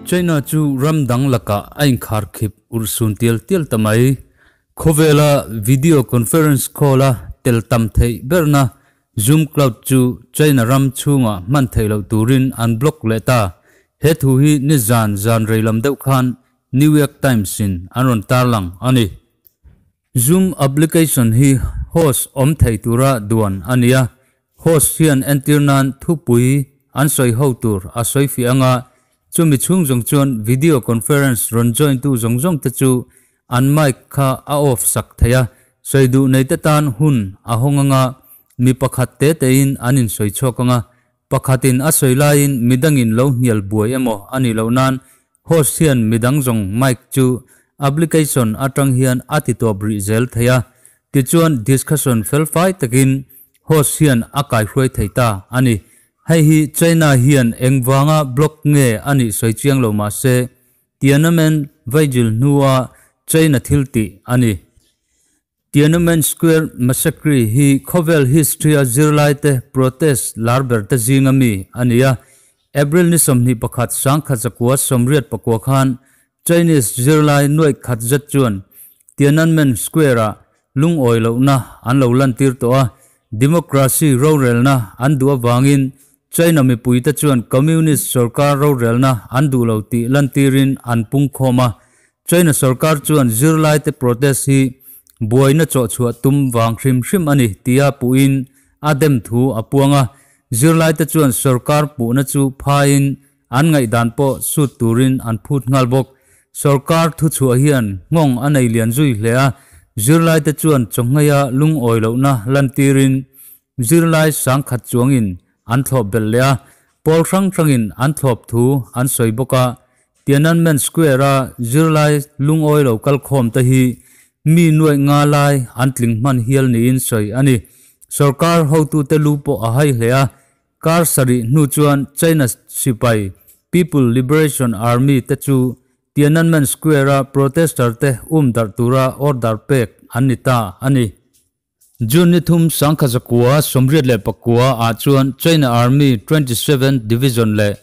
China chu ram dang lakah a inkharkhip urhsun tial tial ta mai. Khawvela video conference call a tel tam theih berna Zoom Cloud chu China ram chhungah hman theih loh turin an block leh ta. He thu hi nizan zan rei lam deuh khan New York Times in an rawn tarlang a ni. Zoom application hi host awm thei tura duan a ni a, host hian entir nan thupui an sawi ho tur a sawi fiah anga, chumi chhung zawng chuan video conference rawn join tu zawng zawng te chu an mic kha a off sak thei a, sawi duh nei te tan hun a hawng anga, mi pakhat te tein an insawi chhuak anga, pakhatin a sawi laiin midangin lo hnial buai emaw a nih loh nan Host hian midang zawng mic chu application atang hian a ti tawp rih zel thei a, tichuan discussion felfai takin host hian a kaihruai thei ta a ni. Hei hi China hian engvanga block nge a nih sawi chiang lo mah se, Tiananmen Vigil hnua China thil tih a ni. Tiananmen Square Massacre hi khawvel history-a zirlaite protest lar ber te zinga mi a ni a. April ni 21 1989 khan Chinese zirlai nuaih khat zet chuan Tiananmen Square-ah lungawi lohna an lo lantir tawh a, democracy rorelna an duh avangin China mipuite chuan Communist sorkar rorelna an duh lo tih lantirin an pungkhawm a. China sorkar chuan zirlaite protest hi buaina chawhchhuah tum vang hrim hrim a ni tia puhin a dem thu a puang a, zirlaite chuan sorkar puhna chu phaiin an ngaihdan pawh sut turin an phut nghal bawk. Sorkar thuchhuah hian nghawng a nei lian zui hle a, zirlaite chuan chawhngheia lungawi lohna lantirin zirlai sangkhat chuangin an thlawp belh leh a, pawl hrang hrangin an thlawp thu an sawi bawk a. Tiananmen Square-a zirlai lungawi lo kalkhawm te hi mi nuaih nga lai an tling hman hial niin sawi a ni. Sorkar hotute lu pawh a hai hle a, kar sarih hnu chuan China sipai People Liberation Army te chu Tiananmen Square-a protester te um darh tura order pek an ni ta a ni. June ni thum 1989 ah chuan China Army 27th Division leh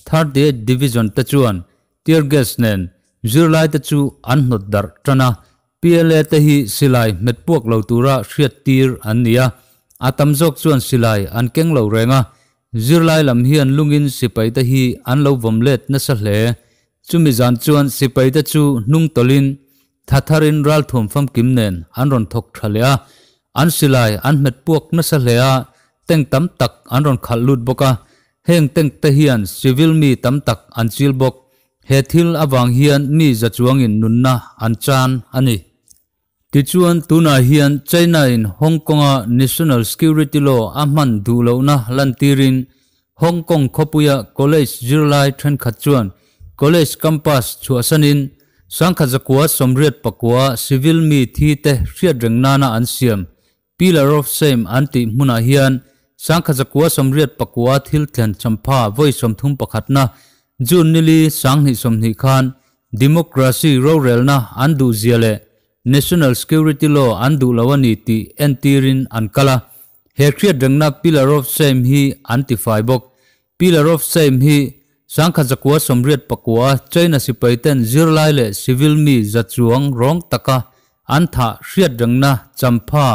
38th Division te chuan tear gas nen zirlai te chu an hnawt darh tan a, PLA te hi silai hmet puak lo tura hriat tir an ni a, a tam zawk chuan silai an keng lo reng a, zirlai lam hian lungin sipai te hi an lo vawm let nasa hle. Chumi zan chuan sipai te chu hnung tawlhin Tha tharin ralthuam famkim nen an rawn thawk tha leh a, an silai an hmet puak nasa hle a, tank tam tak an rawn khalh lut bawk a, heng tank te hian civil mi tam tak an chil bawk. He thil avang hian mi za chuangin nunna an chan a ni. Tichuan tunah hian China in Hong Kong-a National Security Law a hman duh lohna lantirin Hong Kong khawpuia college zirlai thenkhat chuan college campus chhuahsanin 1989 civil mi thi te hriat reng nana an siam Pillar of Shame an tih hmunah hian 1989 thil thlen champha vawi 31na June nili 2020 khan democracy rorelna an duh zia leh National Security Law an duh lo a ni tih entirin an kal a. He hriat rengna Pillar of Shame hi an ti fai bawk. Pillar of Shame hi 1989 China sipai ten zirlai leh civil mi za chuang rawng taka an thah hriat rengna champha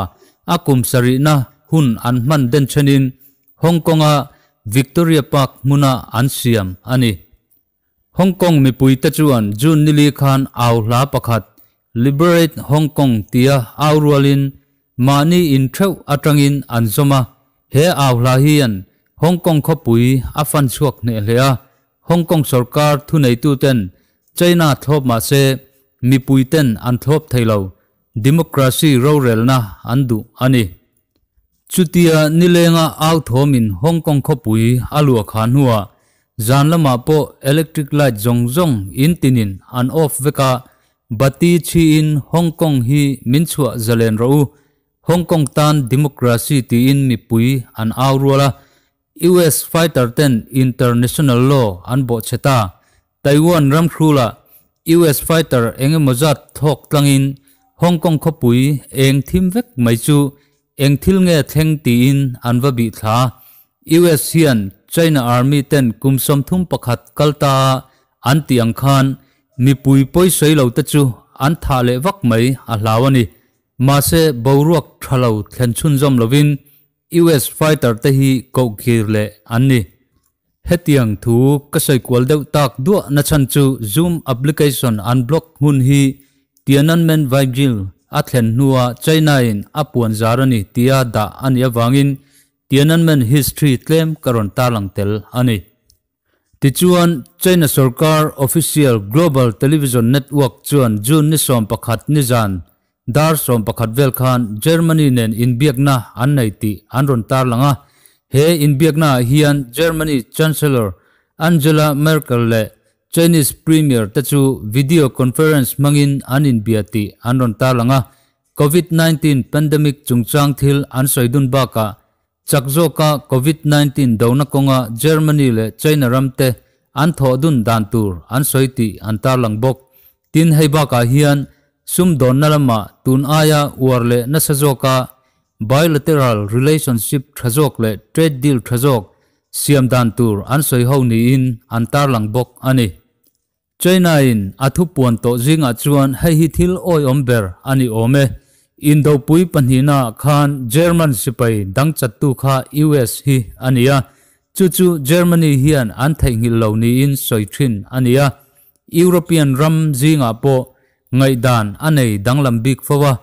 a kum sarihna hun an hman den thenin Hong Kong-a Victoria Park hmuna an siam a ni. Hong Kong mipuite chuan June nili khan au hla pakhat Liberate Hong Kong tia au rualin mahni in theuh atangin an zawm a, he au hla hian Hong Kong khawpui a fan chhuak hneh hle a, Hong Kong sorkar thuneituten China thlawp mah se mipuiten an thlawp thei lo, democracy rorelna an duh a ni. Chutia nilenga au thawmin Hong Kong khawpui a luah kha hnuah zan lamah pawh electric light zawng zawng in tinin an off vek a, bati chhiin Hong Kong hi min chhuah zalen rawh u, Hong Kong tan democracy tiin mipui an au rual a, US fighter ten international law an bawhchhe ta. Taiwan ram hrulah US fighter eng emaw zat thawk tlangin Hong Kong khawpui eng thim vek mai chu Eng thil nge thleng tiin an va bih thla. US hian China Army ten kum 31 kal ta a an tih ang khan mipui pawi sawi lo te chu an thah leh vak mai a hlau a ni. Mahse boruak tha lo thlen chhunzawm lovin US fighter te hi koh khir leh an ni. Hetiang thu ka sawi kual deuh tak duah na chhan chu Zoom application an block hun hi Tiananmen Vigil a thlen hnua China in a puan zar a ni tia dah a nih avangin Tiananmen history tlem ka rawn tarlang tel a ni. Tichuan, China sorkar official Global Television Network chuan June ni 11 nizan dar 11 vel khan Germany nen inbiakna an nei tih an rawn tarlang a. He inbiaknaah hian Germany Chancellor Angela Merkel leh Chinese Premier te chu video conference hmangin an inbia tih an rawn tarlang a. Covid 19 pandemic chungchang thil an sawi dun bakah chak zawka Covid 19 dona kawnga Germany leh China ram te an thawh dun dan tur an sawi tih an tarlang bawk. Tin, hei bakah hian sumdawnna lamah tun aia uar leh nasa zawka bilateral relationship tha zawk leh trade deal tha zawk siam dan tur an sawi ho niin an tarlang bawk a ni. China-in a thupuan tawh zingah chuan hei hi thil awihawm ber a ni awm e. Indopui pahnihna khan German sipai dang chattu kha US hi a ni a, chu chu Germany hian an theihnghilh lo niin sawi thin a ni a. European ram zingah pawh ngaihdan a nei danglam bik fo a,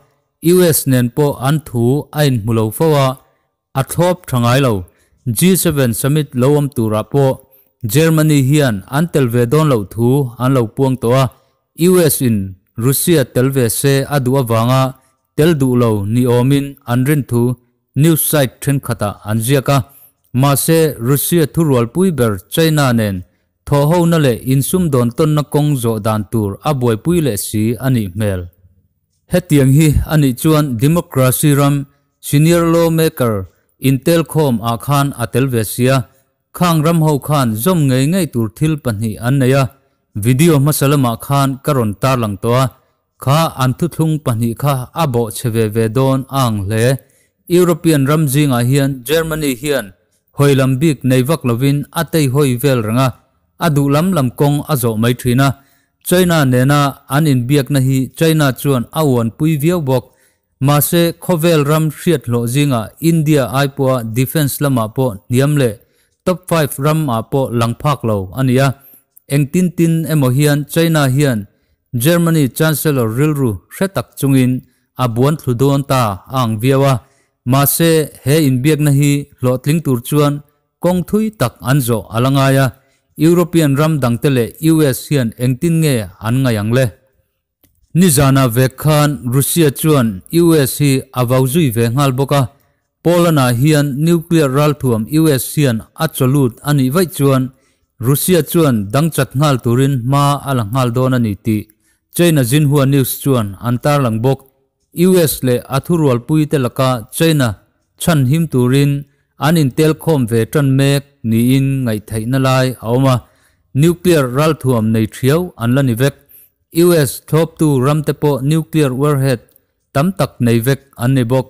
US nen pawh an thu a inhmu lo fo a, A thlawp tha ngai lo. G7 summit lo awm turah pawh Germany hian an tel ve dawn loh thu an lo puang tawh a, US in Russia tel ve se a duh avanga tel duh lo ni awmin an rin thu news site thenkhatah an ziak a. Mahse, Russia thurualpui ber China nen thawhhona leh insumdawn tawnna kawng zawh dan tur a buaipui leh si a nih hmel. Hetiang hi a nih chuan democracy ram senior lawmaker intel khawm ah khan a tel ve sia, khang ram ho khan zawm ngei ngei tur thil pahnih an nei a, video hmasa lamah khan ka rawn tarlang tawh a, kha an thuthlung pahnih kha a bawh chhe ve ve dawn a ang hle. European ram zingah hian Germany hian hawi lam bik nei vak lovin a tei hawi vel reng a, a duh lam lam kawng a zawh mai thin a, China nena an inbiakna hi China chuan a uanpui viau bawk. Mahse, khawvel ram hriat hlawh zingah India ai pawha defence lamah pawh hniam leh top five ram ah pawh lang phak lo a ni a. Engtin tin emaw hian China hian Germany Chancellor rilru hre tak chungin a buan thlu dawn ta a ang viau a. Mahse, he inbiakna hi hlawhtling tur chuan Kawng thui tak an zawh a la ngai a, European ram dangte leh US hian engtin nge an ngaih ang le? Nizanah vek khan Russia chuan US hi a vau zui ve nghal bawk a, Poland-ah hian nuclear ralthuam US hian a chawlut a nih vaih chuan Russia chuan dangchat nghal turin hma a la nghal dawn a ni tih China Xinhua News chuan an tarlang bawk. US leh a thurualpuite laka China chhan him turin an intel khawm ve tan mek niin ngaihtheihna lai a awm a, nuclear ralthuam nei thiau an la ni vek. US thlawptu ramte pawh nuclear warhead tam tak nei vek an ni bawk.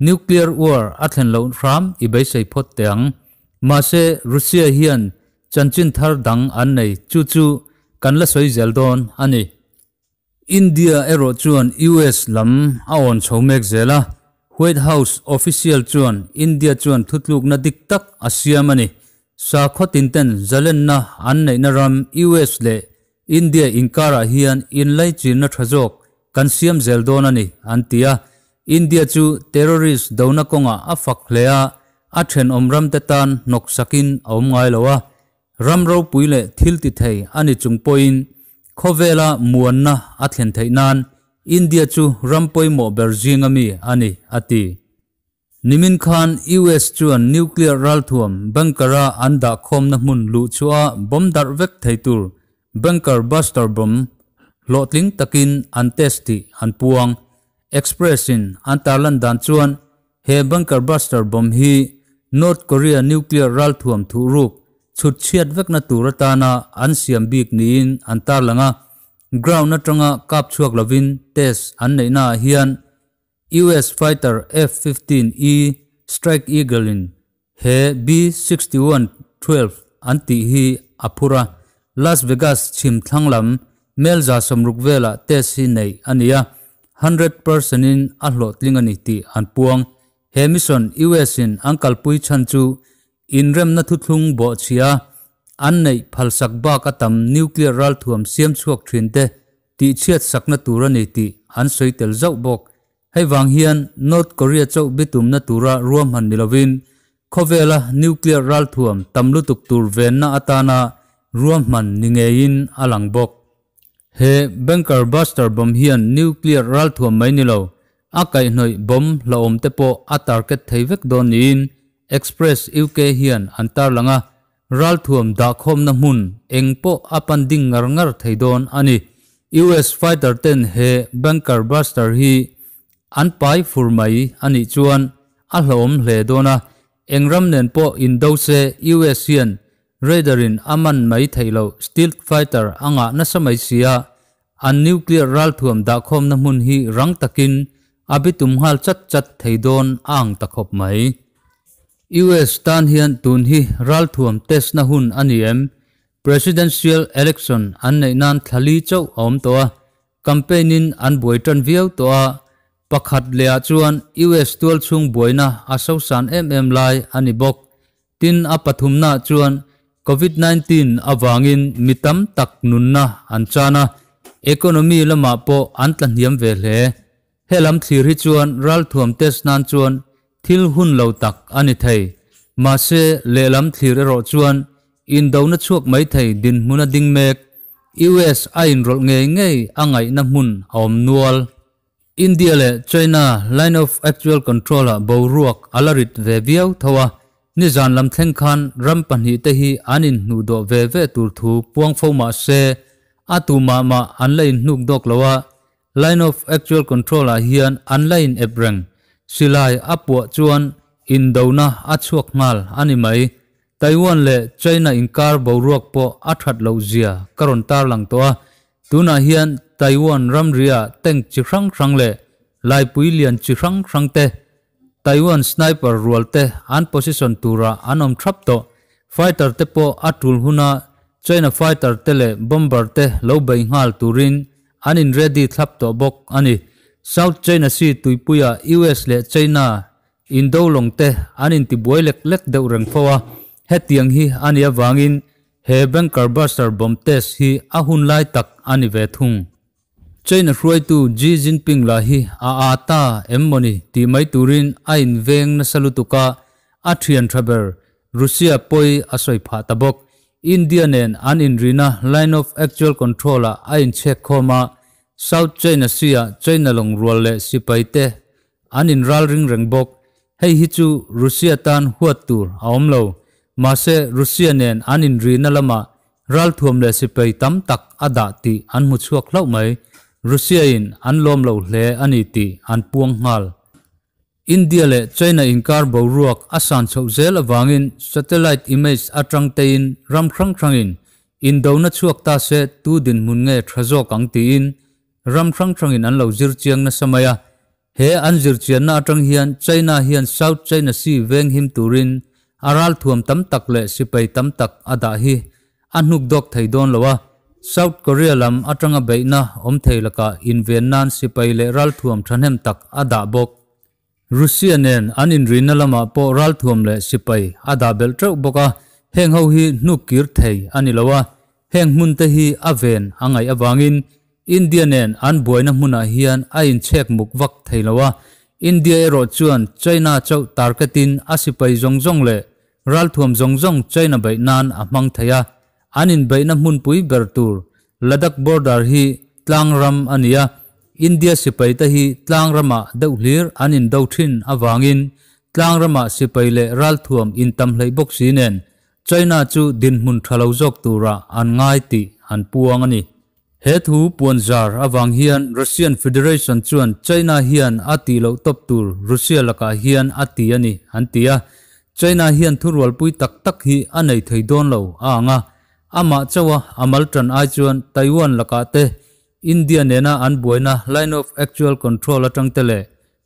Nuclear war a thlen loh hram i beisei phawt teh ang. Mahse, Russia hian chanchin thar dang an nei, chu chu kan la sawi zel dawn a ni. India erawh chuan US lam a awn chho mek zel a, White House official chuan India chuan thutlukna dik tak a siam a ni. Sakhaw tinten zalenna an neihna ram US leh India inkarah hian inlaichinna tha zawk kan siam zel dawn a ni, an ti a. India chu terrorist dona kawngah a fak hle a, a thenawm ramte tan hnawksakin a awm ngai lo a. Ram ropui leh thil ti thei a ni chung pawhin khawvela muanna a thlen theih nan India chu ram pawimawh ber zinga mi a ni, a ti. Nimin khan US chuan nuclear ralthuam bunker-a an dahkhawmna hmun luh chhuah a bomb darh vek thei tur bunker buster bomb hlawhtling takin an test tih an puang. Express-in an tarlan dan chuan He bunker buster bomb hi North Korea nuclear ralthuam thuhruk chhut chhiat vekna tur atana an siam bik niin an tarlang a, ground atanga kap chhuak lovin test an neihnaah hian US fighter F-15E Strike Eagle-in he B-61 12 an tih hi a phur a, Las Vegas chhim thlang lam mel 60 velah test hi neih a ni a, 100% in a hlawhtling a ni tih an puang. He mission US in an kalpui chhan chu inremna thuthlung bawhchhia an neih phalsak bak a tam nuclear ralthuam siam chhuak thin te tihchhiat sakna tur a ni tih an sawi tel zauh bawk. Hei vang hian North Korea chauh bitumna tura ruahman ni lovin khawvela nuclear ralthuam tam lutuk tur venna atana ruahman ni ngeiin a lang bawk. He bunker buster bomb hian nuclear ralthuam mai ni lo, a kaihhnawih bomb hlauhawm te pawh a target thei vek dawn niin Express UK hian an tarlang a, ralthuam dahkhawmna hmun eng pawh a pan ding ngar ngar thei dawn a ni. US fighter ten he bunker buster hi an pai fur mai a nih chuan a hlauhawm hle dawn a, eng ram nen pawh indo se US hian Radar in a man mai theih loh stealth fighter a ngah nasa mai si a, an nuclear ralthuam dahkhawmna hmun hi rang takin a bitum nghal chat chat thei dawn a ang ta khawp mai. US tan hian tun hi ralthuam test na hun a ni em? Presidential election an neih nan thla li chauh a awm tawh a, campaign in an buai tan viau tawh a, pakhat leh ah chuan US tualchhung buaina a sosan em em lai a ni bawk. Tin, a pathumnaah chuan Covid 19 avangin mi tam tak nunna an chan a, economy lamah pawh an tla hniam ve hle. He lam thlir hi chuan ralthuam test nan chuan thil hun lo tak a ni thei. Mahse, lehlam thlir erawh chuan indona chhuak mai thei dinhmuna ding mek US a inrawlh ngei ngei a ngaihna hmun a awm nual. India leh China Line of Actual Control-ah boruak a la rit ve viau tho a, nizan lam thleng khan ram pahnihte hi an inhnuhdawh ve ve tur thu puang fo mah se, a tu mah mah an la inhnuk dawk lo a, Line of Actual Control-ah hian an la in ep reng. Silai a puah chuan indona a chhuak nghal a ni mai. Taiwan leh China inkar boruak pawh a that loh zia ka rawn tarlang tawh a, Tunah hian Taiwan ramria tank chi hrang hrang leh laipui lian chi hrang hrang te, Taiwan sniper rual te an position turah an awm thap tawh. Fighter te pawh a tul huna China fighter te leh bomber te lo bei nghal turin an in ready thlap tawh bawk a ni. South China Sea tuipuia US leh China indo lawng te an intibuai lek lek deuh reng fo a, hetiang hi a nih avangin He bunker buster bomb test hi a hun lai tak a ni ve thung. China hruaitu Xi Jinping lah hi a aa ta em mawni tih mai turin a inveng nasa lutuk a, a thian tha ber Russia pawi a sawi phah ta bawk. India nen an inrina line of actual control ah a inchhek khawm a, South China Sea ah China lawng rual leh sipai te An inralring reng bawk. Hei hi chu Russia tan huat tur a awm lo. Mahse, Russia nen an inrihna lamah ralthuam leh sipai tam tak a dah tih an hmu chhuak hlauh mai. Russia-in an lawm lo hle a ni tih an puang nghal. India leh China inkar boruak a san chhoh zel avangin satellite image atang tein ram hrang hrangin indona chhuak ta se tu dinhmun nge tha zawk ang tiin ram hrang hrangin an lo zir chiang nasa mai a. He an zirchianna atang hian China hian South China Sea veng him turin a ralthuam tam tak leh sipai tam tak a dah hi a hnuk dawk thei dawn lo a, South Korea lam atanga beihna awm thei lakah inven nan sipai leh ralthuam thahnem tak a dah bawk. Russia nen an inrina lamah pawh ralthuam leh sipai a dah belh teuh bawk a, heng ho hi hnuk kir thei a ni lo a, heng hmun te hi a ven a ngaih avangin India nen an buaina hmunah hian a inchhek muk vak thei lo a, India erawh chuan China chauh target-in a sipai zawng zawng leh ralthuam zawng zawng China beih nan a hmang thei a, an inbeihna hmunpui ber tur Ladakh border hi tlang ram a ni a, India sipai te hi tlang ramah deuh hlir an indo thin avangin tlang ramah sipai leh ralthuam intam hleih bawk si nen China chu dinhmun tha lo zawk turah an ngai tih an puang a ni. He thu puanzar avang hian Russian Federation chuan China hian a tih loh tawp tur Russia lakah hian a ti a ni an ti a. China hian thurualpui tak tak hi a nei thei dawn lo a ang a. Amah chauha a mal tan ai chuan Taiwan lakah te, India nena an buaina line of actual control atang te leh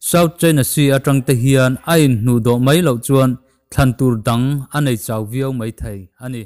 South China Sea atang te hian a inhnuhdawh mai loh chuan thlan tur dang a nei chau viau mai thei a ni.